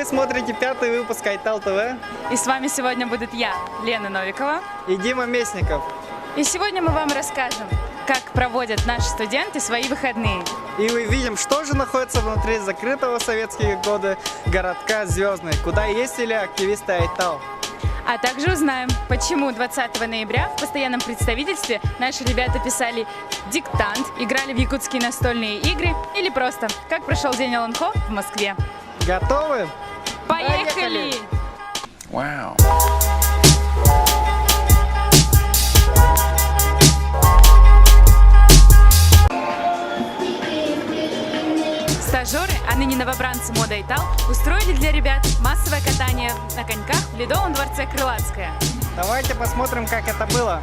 смотрите пятый выпуск Айтал ТВ. И с вами сегодня будет я, Лена Новикова. И Дима Местников. И сегодня мы вам расскажем, как проводят наши студенты свои выходные. И увидим, что же находится внутри закрытого в советские годы городка Звездный, куда ездили активисты Айтал. А также узнаем, почему 20 ноября в постоянном представительстве наши ребята писали диктант, играли в якутские настольные игры или просто как прошел день Олонхо в Москве. Готовы? Поехали! Wow. Стажеры, а ныне новобранцы мода Айтал, устроили для ребят массовое катание на коньках в Ледовом дворце Крылатская. Давайте посмотрим, как это было.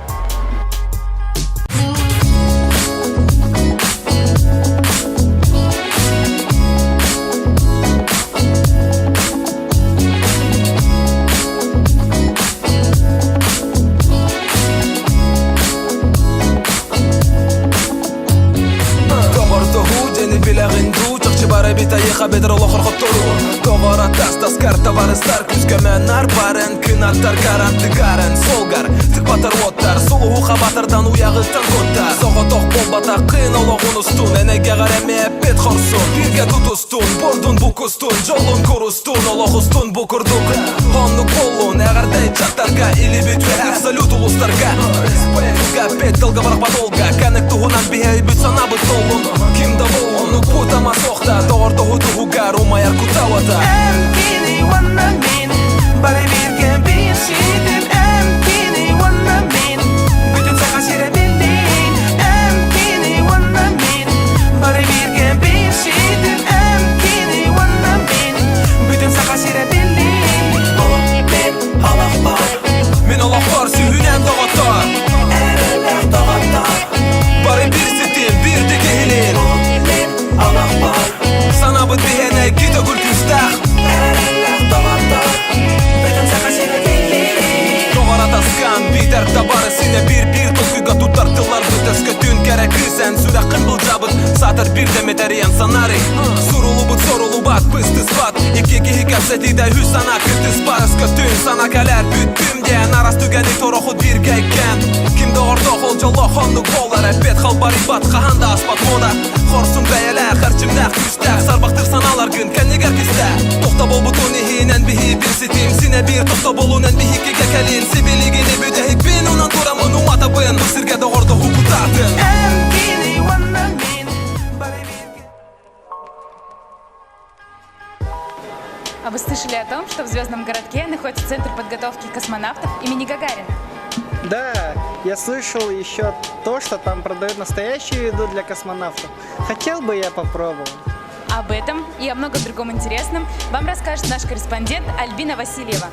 Доҕордоһуу диэни билэҕин дуу Чахчы бары битайыха бедер олохор хоттору Доҕор аттас таскар табарыстар Күскөмө нар барын Кынаттар гарантыгарын Солгар тыкпатар уоттар Сулуһу хабатардан уйаҕыттан куттар Соҕотох буолбатах кыын олоҕун устун Энэгэҕэр эмиэ эппит хорсун Бииргэ тутустун Бордун букустун Дьолун курустун Олох устун бу курдук Оннук буоллун Эҕэрдэ ыччаттарга Илибит үөһэ салют улуустарга Тылга бэт тылга барахпат олга Кэнник туһунан биһэ өйбүт санаабыт толлун Ким да буоллун Оннук бутама суохта Доҕордоһуу туһугар умайар кутауата Эн кини уонна мин бары бииргэ биир ситим Эн кини уонна мин бүтүн саха сирэ биллин Эн кини уонна мин бары бииргэ биир ситим Эн кини уонна мин бүтүн саха сирэ биллин Бу мин олохпор Мин олохпор сүһүнэн доҕоттор эрэллээх доҕоттор Бары биир ситим биирдик иһилин Бу мин олохпор Санаабыт биһиэнэ икки төгүл күүстээх эрэллээх доҕоттор бүтүн саха сирэ биллин Доҕор атаскан биитэр табары синэ биир-биир толкуйга туттар тылларбыт Өскөтүн кэрэ кыыс эн сүрэххин былдьаабыт Саатар биирдэ мэтэрийэн санаарый Сурулубут сорулубат быстыспат Икки киһи кэпсэтиитэ үс санаа кыттыспат Өскөтүн сана кэлэр бүттүм диэн Араас түгэни торохут бииргэ иккэн Ким доҕордоох ол дьоллоох оннук буолар Эппиэт халбарыйбат хаһан да ааспат мода Хорсун бэйэлээх эрчимнээх күүстээх Сарбахтыыр санааларгын кэннигэр кистээ Тохтоболбутун иһинэн биһи бир ситим Синэ биир тохтоболунан биһиккигэ кэлин Сибилигини бүтэһикпин унан тураммын уматабын Бу сиргэ доҕордоһуу кутаатын Эн кини уонна мин бары бииргэ А вы слышали о том, что в Звездном городке находится Центр подготовки космонавтов имени Гагарина? Да, я слышал еще то, что там продают настоящую еду для космонавтов. Хотел бы я попробовать. Об этом и о многом другом интересном вам расскажет наш корреспондент Альбина Васильева.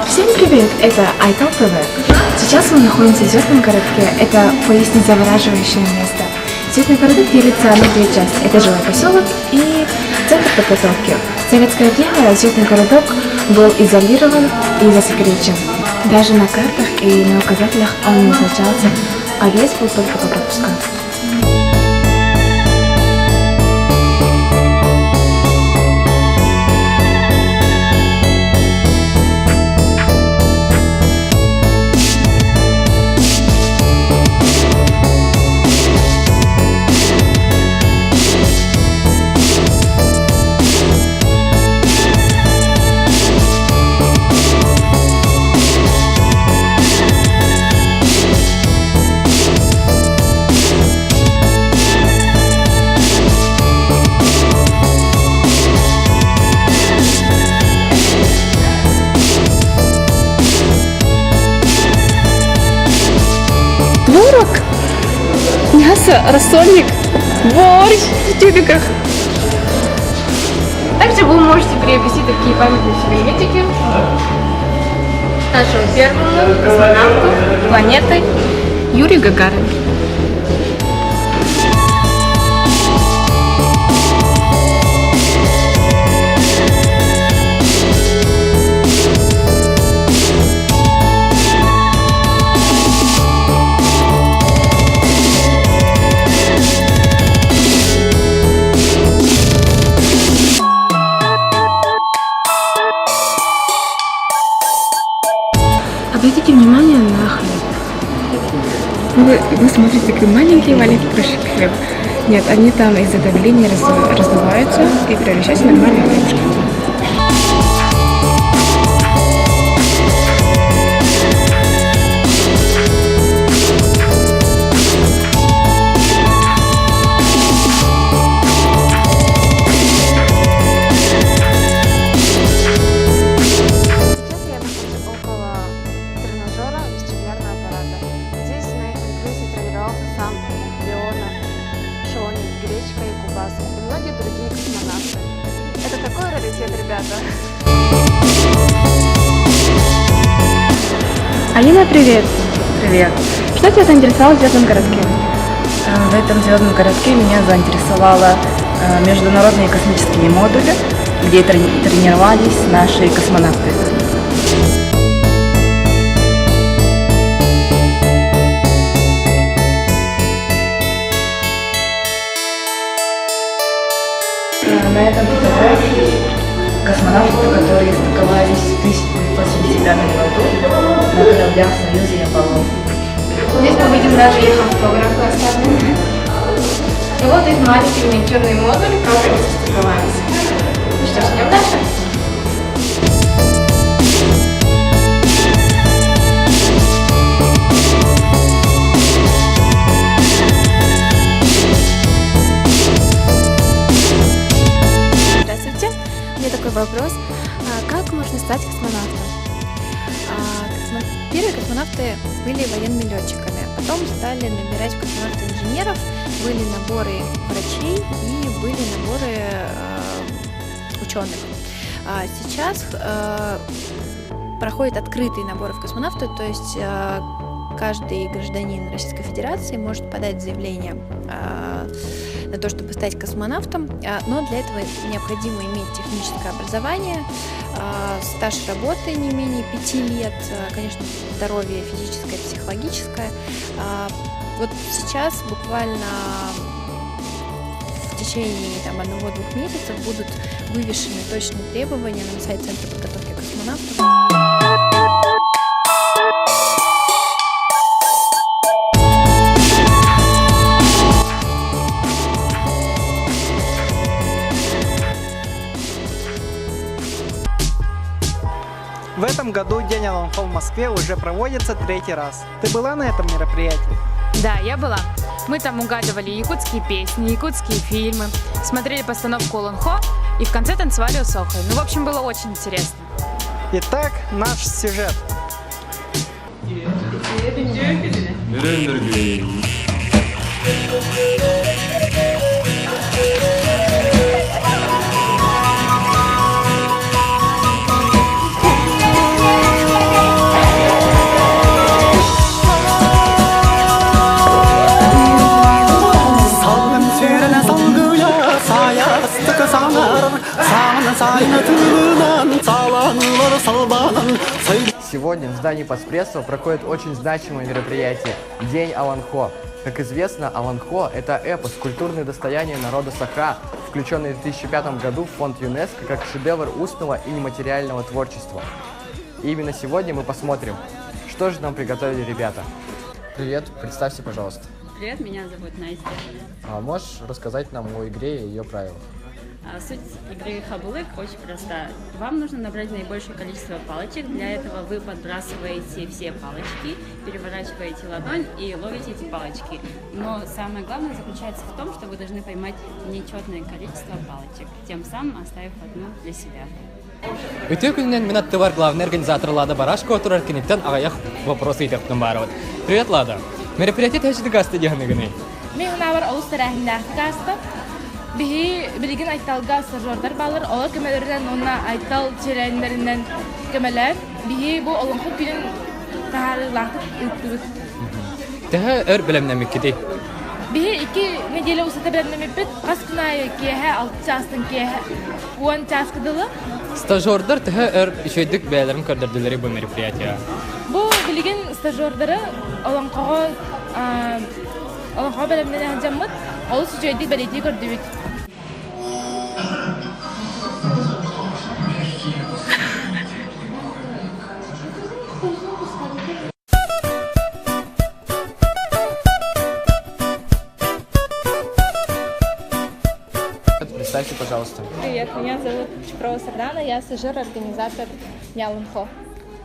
Всем привет! Это Айтал ТВ. Сейчас мы находимся в Звездном городке. Это поистине завораживающее место. Звездный городок делится на две части. Это жилой поселок и центр подготовки. В советское время Звездный городок был изолирован и засекречен. Даже на картах и на указателях он не назначался, а весь был только по пропускам. Творог, мясо, рассольник, борщ в тюбиках. Также вы можете приобрести такие памятные сувенирчики нашему первому космонавту планеты Юрию Гагарину. вы смотрите такие маленькие-маленькие крошки хлеба. Нет, они там из-за давления раздуваются и превращаются в нормальные хлебушки. Сейчас я нахожусь около тренажера вестибулярного аппарата. Здесь на этом крысе тренировался сам Леонов, Шонин, Гречка и Кубасов и многие другие космонавты. Это такой раритет, ребята. Алина, привет! Привет. Что тебя заинтересовало в Звездном городке? В этом звездном городке меня заинтересовало международные космические модули, где тренировались наши космонавты. На этом фотографии космонавты, которые стыковались в 1975 году на кораблях Союза и Аполлон. Здесь мы видим даже их автографы оставлены. И вот их маленький миниатюрный модуль, как они состыковались. Ну что ж, идем дальше. Здравствуйте. У меня такой вопрос. Как можно стать космонавтом? Первые космонавты были военными летчиками, потом стали набирать космонавты инженеров, были наборы врачей и были наборы ученых. А сейчас проходит открытый набор в космонавты, то есть каждый гражданин Российской Федерации может подать заявление на то, чтобы стать космонавтом, но для этого необходимо иметь техническое образование, стаж работы не менее 5 лет, конечно, здоровье физическое, психологическое. Вот сейчас буквально в течение там, 1-2 месяцев будут вывешены точные требования на сайте Центра подготовки космонавтов. В этом году День Олонхо в Москве уже проводится третий раз. Ты была на этом мероприятии? Да, я была. Мы там угадывали якутские песни, якутские фильмы, смотрели постановку Олонхо и в конце танцевали осуохай. Ну, в общем, было очень интересно. Итак, наш сюжет. Салгын сүүрэн салгыйа сайаҕастык саҥарар саҥаны сайна тылынан саланылар салбанан Сегодня в здании Постпредства проходит очень значимое мероприятие – День Олонхо. Как известно, Олонхо – это эпос, культурное достояние народа Саха, включенный в 2005 году в фонд ЮНЕСКО как шедевр устного и нематериального творчества. И именно сегодня мы посмотрим, что же нам приготовили ребята. Привет, представься, пожалуйста. Привет, меня зовут Настя. А можешь рассказать нам о игре и ее правилах? Суть игры Хабылык очень проста. Вам нужно набрать наибольшее количество палочек. Для этого вы подбрасываете все палочки, переворачиваете ладонь и ловите эти палочки. Но самое главное заключается в том, что вы должны поймать нечетное количество палочек, тем самым оставив одну для себя. Үтүө күнүнэн, мин аттыбар главный организатор Лада Барашкова турар, киниттэн аҕыйах вопрос ыйытыахпын баҕарабын. Привет, Лада. Мероприятие төһө ааста дии саныыгыный? Мин санаабар олус тэрээһиннээхтик ааста. Биһиги билигин Айталга стажердар бааллар, олор көмөлөрүнэн уонна Айтал чилиэннэринэн көмөлөөн. Биһиги бу Олоҥхо күнүн таһаарыылаахтык ыыттыбыт. Төһө өр бэлэмнэммиккитий? Биһиги 2 неделя устата бэлэмнэммиппит, хас күн аайы киэһэ 6 чаастан киэһэ 10 чааска дылы. Стажердар төһө өр үчүгэйдик бэйэлэрин көрдөрдүлэр бу мероприятие? Бу билигин стажердары олоҥхоҕо олоҥхоҕо бэлэмнэнэ сылдьаммыт, олус үчүгэйдик бэлиэтии көрдүбүт. пожалуйста. Привет, меня зовут Чупрова Сардана, я стажер-организатор Дня Олонхо.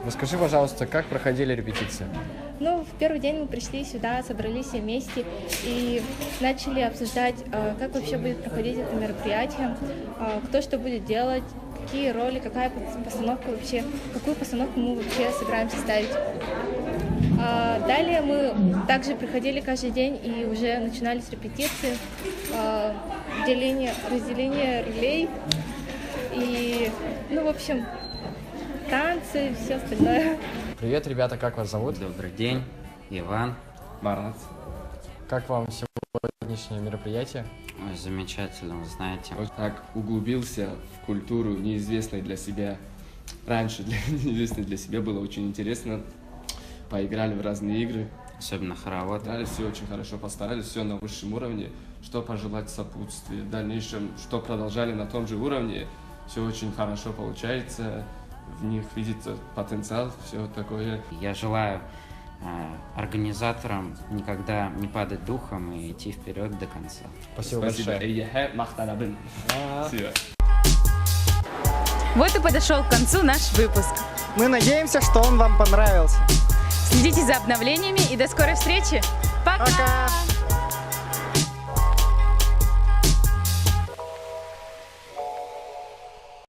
Расскажи, пожалуйста, как проходили репетиции? Ну, в первый день мы пришли сюда, собрались все вместе и начали обсуждать, э, как вообще будет проходить это мероприятие, э, кто что будет делать, какие роли, какая постановка вообще, какую постановку мы вообще собираемся ставить. А, далее мы также приходили каждый день и уже начинались репетиции, а, деление, разделение ролей и, ну, в общем, танцы, все остальное. Привет, ребята, как вас зовут? Добрый день, Иван. Марат. Как вам сегодняшнее мероприятие? Ой, замечательно, вы знаете. Вот так углубился в культуру, неизвестной для себя раньше, для, неизвестной для себя, было очень интересно. Поиграли в разные игры. Особенно хоровод. Играли, все очень хорошо постарались, все на высшем уровне. Что пожелать сопутствия в дальнейшем, что продолжали на том же уровне, все очень хорошо получается, в них видится потенциал, все такое. Я желаю э, организаторам никогда не падать духом и идти вперед до конца. Спасибо, Спасибо. большое. Эйэхэ махтанабын. Спасибо. Вот и подошел к концу наш выпуск. Мы надеемся, что он вам понравился. Следите за обновлениями и до скорой встречи. Пока! Пока!